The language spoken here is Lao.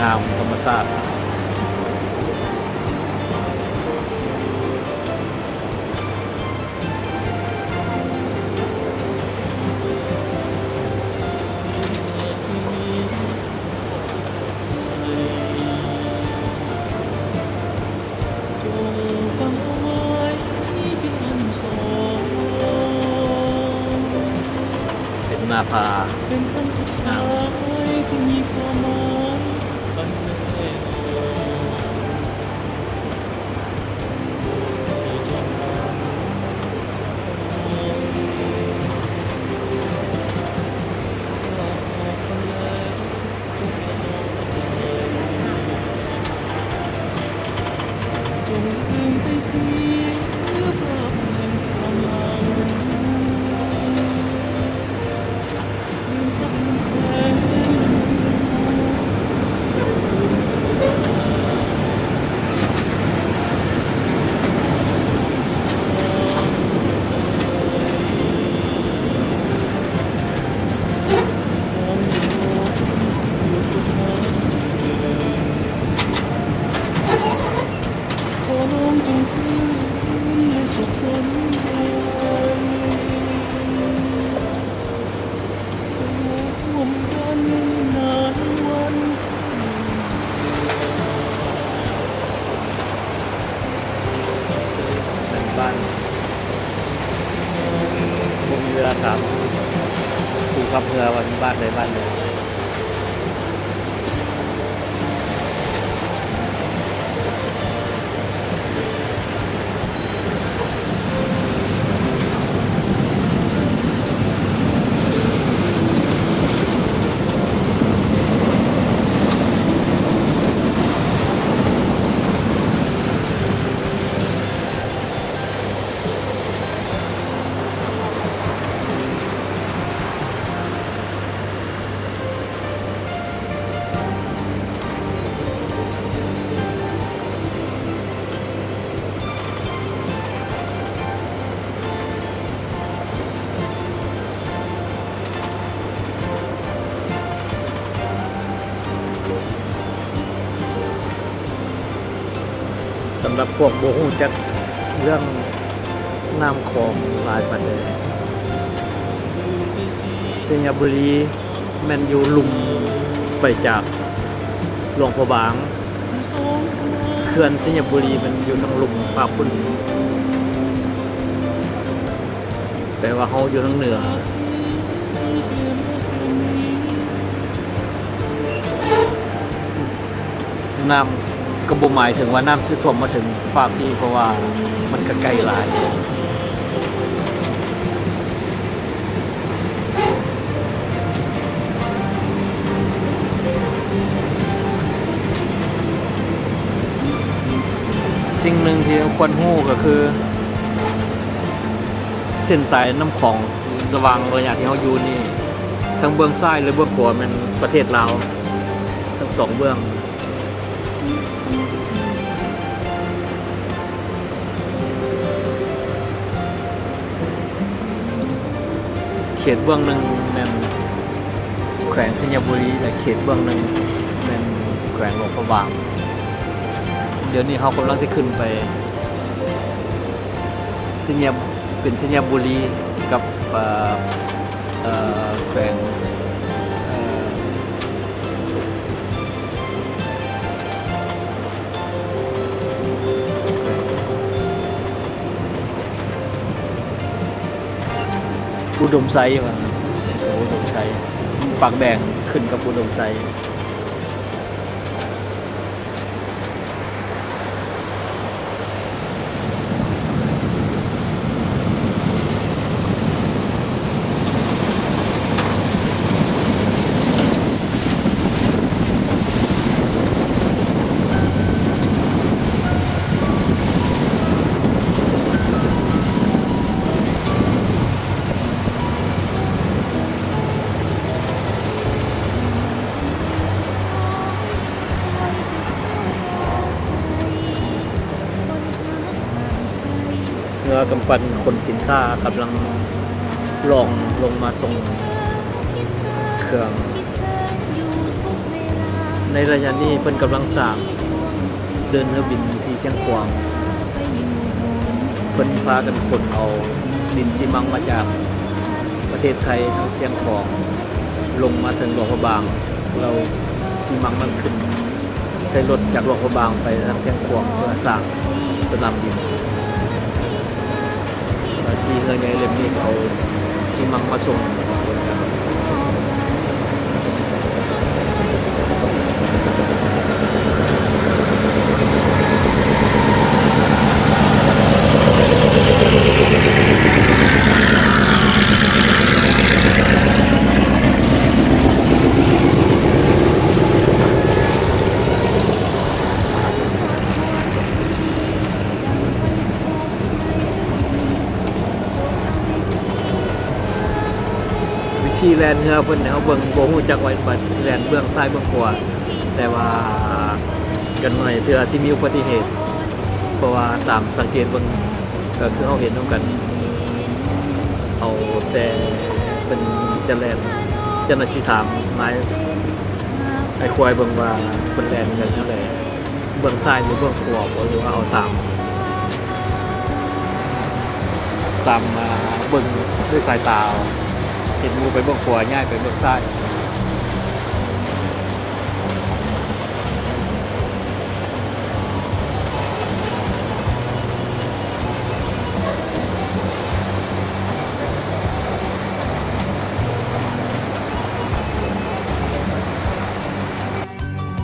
ງາມທຳມະຊາດ. ເປັນໜ້າຜາ ເປັນຄັ້ງສຸດທ້າຍທີ່ມີຄວາມໝາຍອັນແນ່ນອນ. ຂໍນ້ອງຈົ່ງຊື່ນ ແລະ ສຸກສົນໃຈ ຈະຢູ່ຮ່ວມກັນນານວັນ. ເປັນບ້ານ ບໍ່ມີເວລາຖາມຜູ້ຂັບເຮືອວ່າເປັນບ້ານໃດບ້ານໃດ. ສຳລັບພວກບໍ່ຮູ້ຈັກເລື່ອງນ້ຳຂອງຫຼາຍປານໃດ, ໄຊຍະບູລີແມ່ນຢູ່ລຸ່ມໄປຈາກຫຼວງພະບາງ, ເຂື່ອນໄຊຍະບູລີແມ່ນຢູ່ທາງລຸ່ມພາກພຸ້ນ. ແປວ່າເຮົາຢູ່ທາງເໜືອ, ນ້ຳກໍບໍ່ໝາຍເຖິງວ່ານ້ຳຊິຖ້ວມມາເຖິງຟາກນີ້ ເພາະວ່າມັນກໍໄກຫຼາຍ. ສິ່ງໜຶ່ງທີ່ເຮົາຄວນຮູ້ກໍຄື ເສັ້ນສາຍນ້ຳຂອງ ລະຫວ່າງໄລຍະທີ່ເຮົາຢູ່ນີ້ ທັງເບື້ອງຊ້າຍ ແລະ ເບື້ອງຂວາແມ່ນປະເທດລາວ ທັງສອງເບື້ອງ. ເຂດເບື້ອງໜຶ່ງແມ່ນແຂວງໄຊຍະບູລີ ແລະ ເຂດເບື້ອງໜຶ່ງແມ່ນແຂວງຫຼວງພະບາງ. ດຽວນີ້ເຮົາກຳລັງຈະຂຶ້ນໄປໄຊຍະ ເປັນໄຊຍະບູລີກັບ ເອີ ເອີ ແຂວງ ເອີ ອຸດົມໄຊວ່າ ອຸດົມໄຊ ປາກແບງຂຶ້ນກັບອຸດົມໄຊ. ເຮືອກຳປັ່ນຂົນສິນຄ້າກຳລັງລ່ອງລົງມາສົ່ງເຄື່ອງ. ໃນໄລຍະນີ້ເພິ່ນກຳລັງສ້າງເດີ່ນເຮືອບິນທີ່ຊຽງຂວາງ. ເພິ່ນພາກັນຂົນເອົາດິນຊີມັງມາຈາກປະເທດໄທທາງຊຽງຂວາງ ລົງມາເຖິງຫຼວງພະບາງ ແລ້ວຊີມັງນັ້ນຂຶ້ນໃສ່ລົດຈາກຫຼວງພະບາງໄປທາງຊຽງຂວາງ ເພື່ອສ້າງສະໜາມບິນ. ທີ່ເຮືອໃຫຍ່ເຫຼັ້ມນີ້ເອົາຊີມັງມາສົ່ງ. ວິທີແລ່ນເຮືອເພິ່ນໃຫ້ເຮົາເບິ່ງ ບໍ່ຮູ້ຈັກວ່າ ວ່າຊິແລ່ນເບື້ອງຊ້າຍເບື້ອງຂວາ, ແຕ່ວ່າກັນໜ້ອຍເທື່ອຊິມີອຸບັດຕິເຫດ ເພາະວ່າຕາມສັງເກດເບິ່ງ ກໍຄືເຮົາເຫັນນຳກັນ ເອົາແຕ່ເພິ່ນຈະແລ່ນ ເຈົ້າໜ້າທີ່ຖາມນາຍ ໄອ້ຄວາຍເບິ່ງວ່າເພິ່ນແລ່ນກັນຈັ່ງໃດ ເບື້ອງຊ້າຍຫຼືເບື້ອງຂວາບໍ ຫຼືວ່າເອົາຕາມ ຕາມ ອ່າ ເບິ່ງດ້ວຍສາຍຕາເອົາ ເຫັນໝູ່ໄປເບື້ອງຂວາ ຍ້າຍໄປເບື້ອງຊ້າຍ.